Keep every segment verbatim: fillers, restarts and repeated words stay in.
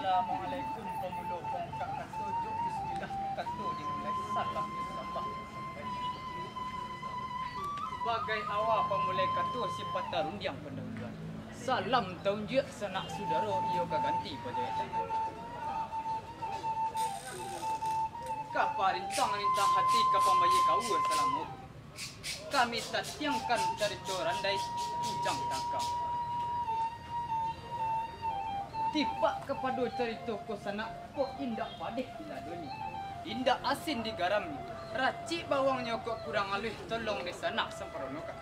Assalamualaikum, pamulo pongkak kato, jo bismillah kato dimulai, salam jo sambah. Bagai awa pamulai kato, sipatah rundiang pandahuluan. Salam taunjuak sanak sudaro, iyo ka ganti pajoitan. Ka parintang-rintang hati, ka pambayie kaua salamo. Kami tatiangkan carito randai, Bujang Tangkang. Tipak kapado carito ko sanak, kok indak padeh diladonyo, indak asin digaramnyo, racik bawangnyo kok kurang aluih, tolong dek sanak samparonokan.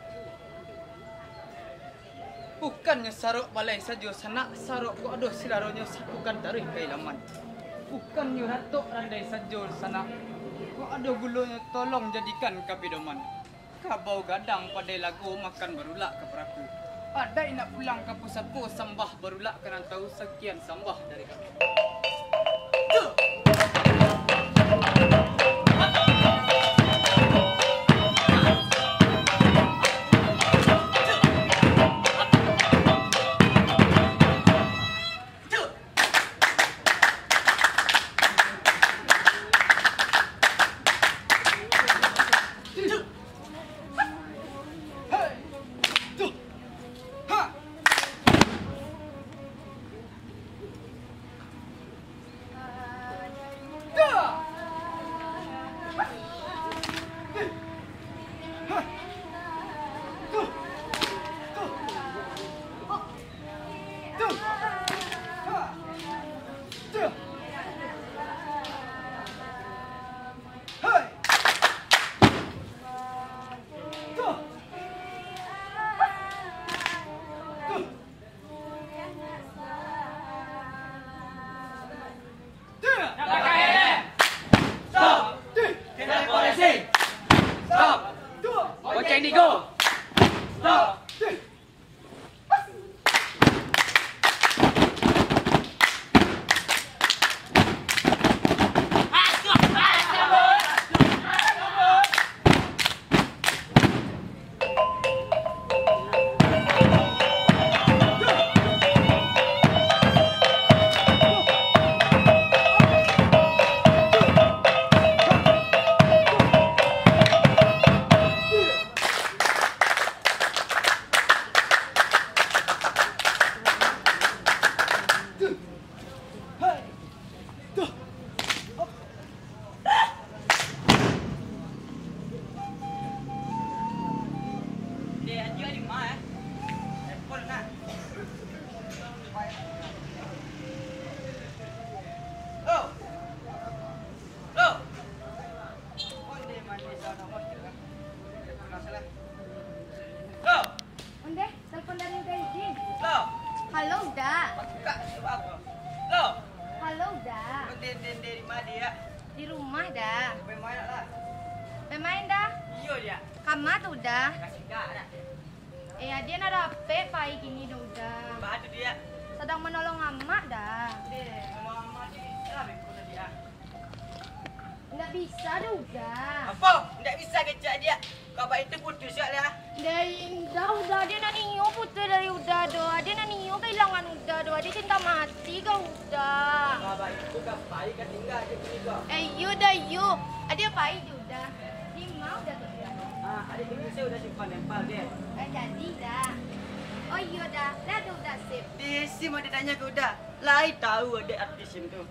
Bukannyo sarok balai sajo sanak, sarok kok ado silaronyo, sapukan taruih ka ilaman. Bukannyo ratok randai sajo sanak, kok ado gulonyo, tolong jadikan ka pedoman. Kabau gadang padai lago, makan barulak ka paraku. Adaik nak pulang ka pusako, sambah barulak ka nan tawu, sakian sambah dari kami. Stop! Kendaraan polisi! Stop! Bonceng Indigo! Stop! Dek, anjing di ma, eh? Telepon nah. Lo. Lo. Onde mandi sana, Bos, ya. Telepon nah, salah. Lo. Onde, telepon dari Uda Izin. Lo. Halo, Uda. Buka, buka. Lo. Halo, Uda. Onde, onde, onde, di ma, Dik? Di rumah, Da. Main-main lah. Main-main, Da? Iyo, Dik. Kama tu, Da? Kasih kak, Da. Eh, Adiak nak dapek pai kini, Da, Uda. Baa tu, Dik? Sadang manolong amak, Da. Eh, manolong amak tu bisa beko tadi, ah. Indak bisa doh, Uda. Apo? Indak bisa kecek Adiak. Kok baitu putuih siak lah. Dai, indak, Uda. Adiak nak nio putuih dari Uda doh. Adiak nak nio kailangan Uda doh. Adiak cinta mati ka Uda. Kok baitu ka pai ka tingga Adiak kini ko. Eh, iyo, Da, iyo. Adiak pai jo Uda. Di ma Uda tu, Da? Ah, Adiak kini se Uda simpan lempar, Dek. Eh, jadi, Da. Oh, iyo, Da. Lah tu Uda sip. Di sim Adiak tanyo ka Uda. Lai tahu Adiak arti sim tu.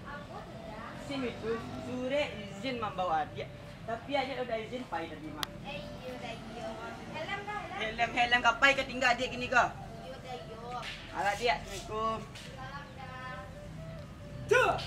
Apo tu, Da? Sim itu surek izin mambao Adiak. Tapi Adiak udah izin pai tadi mah. Eh, iyo, Da, iyo. Helm, Da, helm. Helm, helm ka pai ka tingga Adiak kini ko. Iyo, Da, iyo. Alah, Diak. Assalamualaikum. Salam, Da.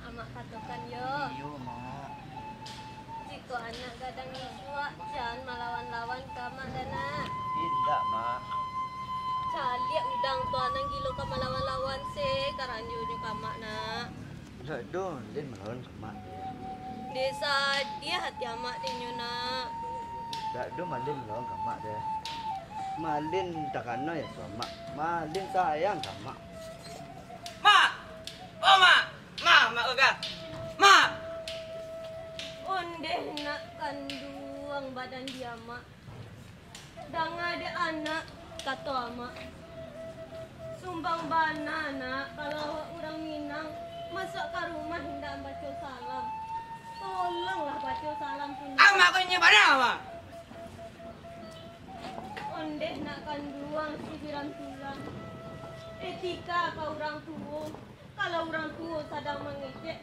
Amak katokan yo. Iyo, Mak. Jikok anak gadang iduak, jan malawan-lawan ka Amak dah, Nak. Indak, Mak. Caliak udang tu, anak gilo ka malawan-lawan se, karanjonyo ka Amak, Nak. Indak doh, Lin malawan ka Mak. Deh, sadiah ati Amak deh nyo, Nak. Indak doh, Malin malawan ka Mak deh. Malin takana ya sama Mak. Malin sayang ka Mak. Mak! Oh, Mak! Mak, Mak, Mak! Mak! Ondeh nak kanduang badan dia, Mak. Danga dek anak, kato Amak. Sumbang bana, Nak, kalau awak urang Minang, masuak ka rumah indak baco salam. Tolonglah baco salam tu, Nak. Amak ko inyo bana, Mak. Ondeh nak kanduang sibiran tulang. Etika ka urang tuo. Kalau urang tuo sadang mangecek,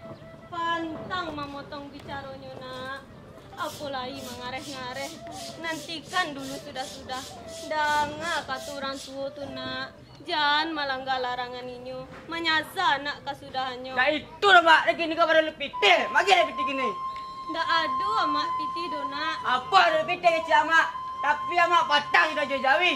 pantang mamotong bicaronyo, Nak. Apo lai mangareh-ngareh. Nantikan dulu sudah-sudah. Danga kato urang tuo tu, Nak. Jan malangga larangan inyo. Manyasa anak kasudahannyo. Dah itu doh, Mak. Dah kini ko baru pitih. Bagi lah pitih kini. Ndak ado, Amak, pitih doh, Nak. Apo ado pitih kecek Amak? Tapi Amak patang sudah jo jawi.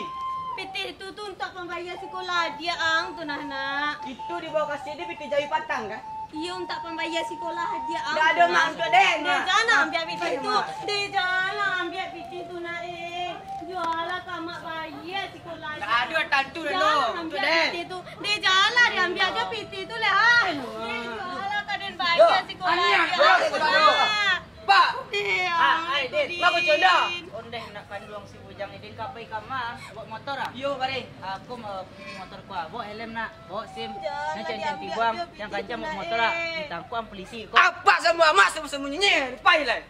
Pitih tu, tu untuak pambayia sikolah adiak ang tu nah, Nak. Itu dibawa ka siko pitih jawi patang, kan? Iyo, untuak pambayia sikolah adiak ang tu, Nak. Ndak ado, Mak, untuak den, Mak. Deh, jan lah ambiak pitih tu. Deh, jan lah ambiak pitih tu, Nak, eh. Jualah ka Amak bayia sikolah adiak ang. Ndak ado tantu doh, Mak. Jan lah ambiak pitih tu. Deh, jan lah diambiak jo pitih tu, leh, ha. Deh, jualah ka den bayia sikolah adiak ang tu, Nak. Pak! Eh, ah, ai, Din, bagus jodoh. Ondeh nak kanduang si Bujang ni, Din, ka pai ka ma? Bawa motor ah? Iyo, bari. Aku mau pinjam motor ku ah. Bawa helm nak, bawa SIM. Nan cek-cek tibuang, nan kancang bawa motor ah. Ditangkap ang polisi ko. Apa semua mas sembunyi? Pai lah.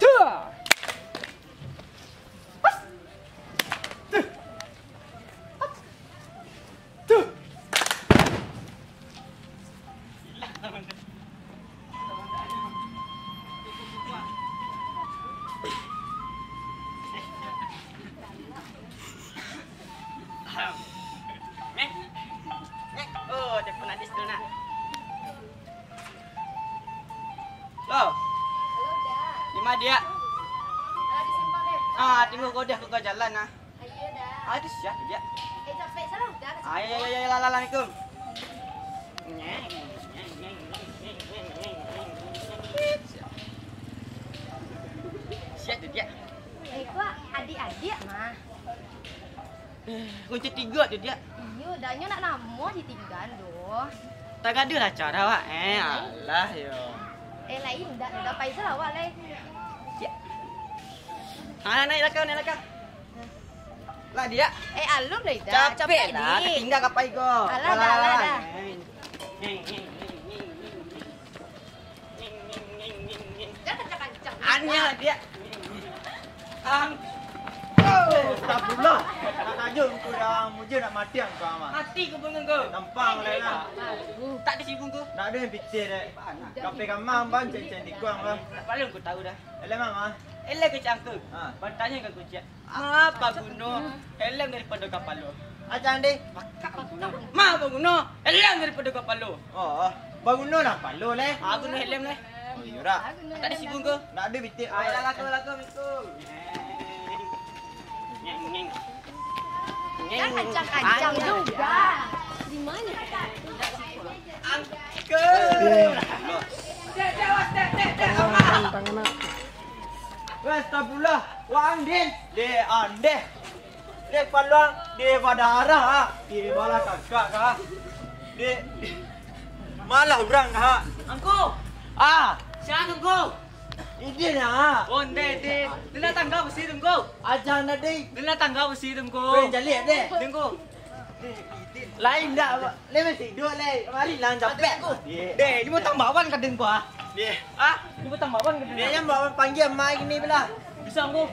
Tuh. Tuh. Oh, telepon Adis tu nak. Lo. Halo, Da. Di ma, Diak? Ah, di simpang, Dek. Ah, tunggu ko, Diak, ko ka jalan ah. Ayo, Da. Ah, itu siap, Diak. Eh, capek salah, Da. Ayo, ayo, ayo, ayo, assalamualaikum. Siap tu, Diak. Eh, kok adik-adik mah? Eh, kunci tigo tu, Diak. Iyo, Da, nyo nak lamo ditinggan doh. Tagaduah lah cara, Wak. Eh, alah, yo. Eh, lain, Da, Da, paisa lah, Wak, lai. Siap. Ah, naik lah kau, naik lah kau. Lah, Diak. Eh, alun lai, Da. Capek lah, tingga ka pai ko. Alah, Da, alah, Da. Jan kancang-kancang. Aneh, Diak. Ang. Astagfirullah. Nak tajuk engku dah mujur nak mati engku, Amak. Mati ku bungung ku. Tampang lai lah. Tak disibung ku. Nak ada yang pitih, dek. Kape kamang, bang, cek-cek dikuang lah. Tak paling ku tahu dah. Eleh, Mama. Eleh ku cangkuk. Ha. Bantanya ka ku cek. Apa guno helm daripado kapalo? Acan deh. Pakak baguno. Ma baguno helm daripado kapalo? Oh, baguno lah kapalo leh. Ah, guno helm leh. Oh, iyo dah. Tak ada sibung ko. Nak ada bitik. Ayo, laku, laku, Miku. Jangan kancang-kancang juga. Di mana? Angke. Tangan, tangan, tangan. Astagfirullah, wah, Andin. Dek, Andeh. Dek, paluang, dek, badarah, ah. Dek, balah kakak, ah. Dek, malah urang, ah. Angku. Ah. Siapa, Angku? Idin, ah. Oh, ndeh, Din. Dia tangga besi tu, Angku. Aja, Andin. Dia tangga besi tu, Angku. Weh, jalik, dek. Angku. Lain dak, Abang? Lai masih iduik, lai. Mari lah, capek. Deh, ni batang bawan ka den ko, ah. Deh. Ah, ni batang bawan ka den. Deh, yang bawan panggil mai kini bala. Bisa, Angku.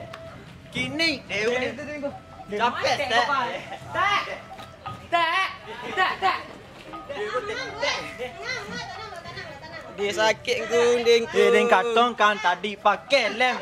Kini, deh, deh, udah. Deh, deh, deh, Angku. Capek, deh, tek. Tek. Tek. Tek, tek. Deh, sakik, Angku, deh, Angku. Deh, deh, katong kan tadi pakai lem.